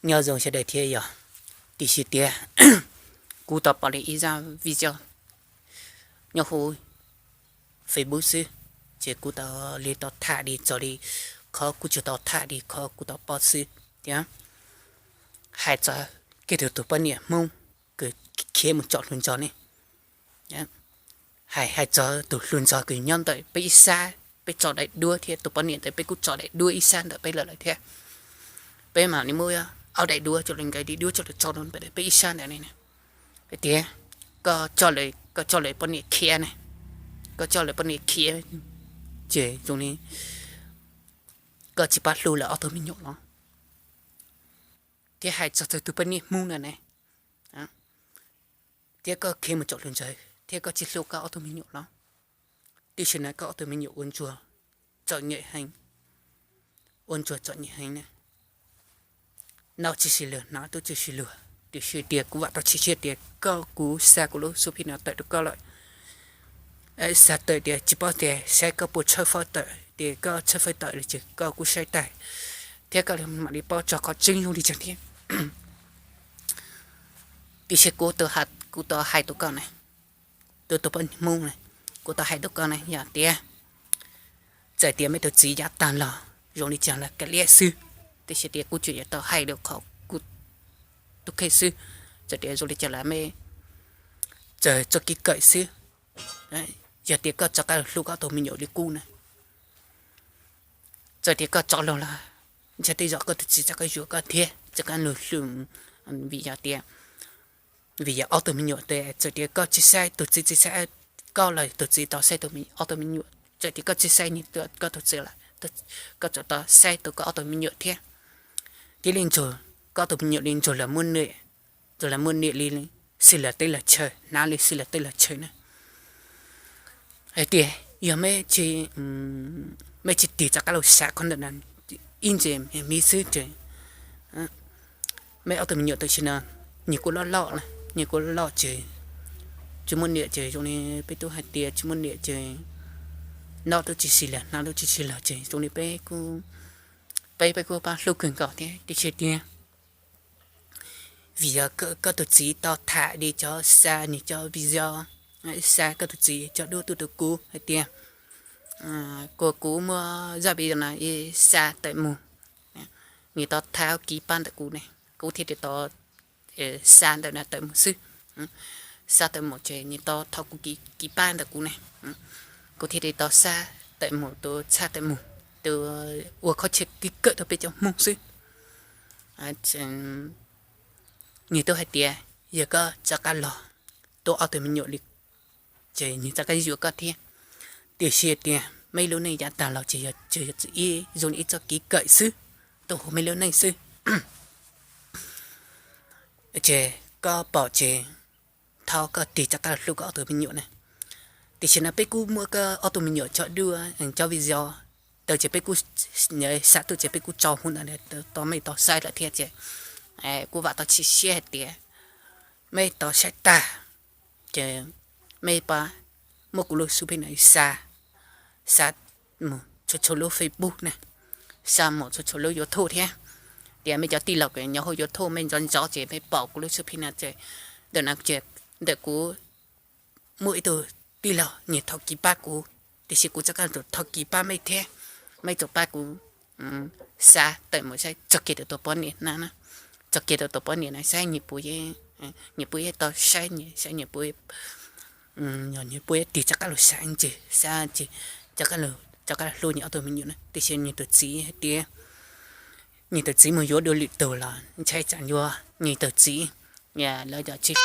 Nyob zoo sawv daws thiab yog, tiam sis tias kuv tau pom li ib zaj video nyob hauv Facebook xwb, ces kuv tau li tau tham li txog li qhov kuv tsis tau tham li qhov kuv tau pom xwb thiab. Hais txog kiag tus poj niam Hmoob kws khiav mus tsom hluas nraug ne, hais hais txog tus hluas nraug kws nyob ntawm peb ib sab, peb tso daim duab thiab tus poj niam ntawd peb kuj tso daim duab ib sab ntawm peb lawm lawm thiab. Peb mam li muab ob daim duab coj los nkaus, daim duab coj los tso rau peb ib sab ntawd ne. Hais tias koj coj lawv, koj coj lawv poj niam khiav ne, koj coj lawv poj niam khiav, ces zoo li koj tsis pab hlub lawv ob tug me nyuam los. Thiab hais txog tus poj niam Hmoob no ne, thiab koj khiav mus tsom hluas nraug thiab koj tsis hlub koj ob tug me nyuam los. Tiam sis no koj ob tug me nyuam ua ntsuag txom nyem heev, ua ntsuag txom nyem heev na. Noj tsis sib luag, hnav tub tsis sib luag, tiam sis tias kuv vam tau tsis siab tias koj, kuv xa kuv lub xub phij no tawm rau koj lawm. Xa tawm tias tsis paub tias saib koj puas tshawb fawb tawm, tias koj tshawb fawb tawm li ces koj kuj saib tag, thiab koj mam li paub txog qhov tseeb zoo li cas thiab. Tiam sis kuv, kuv tau hais rau koj na, tus tus poj Hmoob na, kuv tau hais rau koj na yog tias txawm tias mej tus txiv yav tag los zoo li cas los kav liam xwb, tiam sis tias kuv tseem yuav tau hais rau qhov kuv tus kheej xwb. Txawm tias zoo li cas los mej txawm txoj kev kawm xwb, yog tias koj rov qab los hlub koj tus me nyuam li kuv na, txawm tias koj rov los los ntshe tej zaum koj tus txiv rov qab yuav koj thiab rov qab los hlub, vim yog tias, vim yog ob tug me nyuam tes txawm tias koj tsis saib tus txiv, tsis saib koj los tus txiv tau saib ob tug me nyuam, txawm tias koj tsis saib koj tus txiv lawm, koj tseem tau saib tau koj ob tug me nyuam thiab. Thiab li ntsuag koj tus me nyuam li ntsuag los muaj niam, ntsuag los muaj niam li xws lawv tej los chaw, hnav li xws lawv tej los chaw na. Hais tias yog mej tsis, mej tsis tig rov qab los xav qhov ntawm no ib ntsis me xwb ces mej ob tug me nyuam tam sim no nyias kuj loj loj na, nyias kuj loj loj ces tsis muaj niam ces zoo li peb tub hais tias tsis muaj niam ces noj tub tsis sib luag, hnav tub tsis sib luag ces zoo li peb, peb, peb kuj pab hlub kawg nkaus thiab tiam sis tiag. Vim yog koj tus txiv tau tham li cov xa nws cov video, xa koj tus txiv cov duab tuaj rau kuv hais tias kuv, kuv muaj zaj video no xa tawm mus, nws tau thauj kiv pab ntawm kuv ne, kuv thiaj li tau xa ntawm no tawm mus xwb. Xa tawm mus ces nws tau thauj kuv kiv pab ntawm kuv ne, kuv thiaj li tau xa tawm mus, tus txhaj tawm mus, tus ua qhov chaw kev kawm rau peb cov Hmoob xwb. Nws twb hais tias yog koj rov qab los, tus ob tug me nyuam li, ces nws rov qab yuav koj thiab. Tiam sis tias mej lub neej yav tag los ces yog, ces yog txwm ib zoo li ib txoj kev kawm xwb, tau hauv mej lub neej xwb. Ces koj pom ces thov koj tig rov qab los hlub koj ob tug me nyuam na. Tiam sis no peb kuj muab koj ob tug me nyuam cov duab, cov video tau ces peb kuj, xa tuaj ces peb kuj tso huv ntawm no tau mej tau saib lawm thiab ces kuv vam tau tsis siab hais tias mej tau saib tag ces mej pab muab kuv lub xub phij no xa, xa mus txhua txhua lub Facebook na, xa mus txhua txhua lub YouTube thiab. Tias mej cov tij laug kws nyob hauv YouTube mej ntxov ntxov ces mej pom kuv lub xub phij no ces ntawm no ces ntawm kuv muaj ib tug tij laug nyias thov kiv pab kuv, tiam sis kuv rov qab thov kiv pab mej thiab. Mej tau pab kuv xa tawm mus saib txog kiag tus poj niam no, txog kiag tus poj niam no saib nyias puas, nyias puas tau saib, nyias saib nyias puas, nyias puas tig rov qab los saib ntsis, saib ntsis, rov qab los hlub nyias ob tug me nyuam na. Tiam sis nyias tus txiv hais tias nyias tus txiv mus yuav dua lwm tus los ntshai tsam yuav nyias tus txiv, lawv cov tsis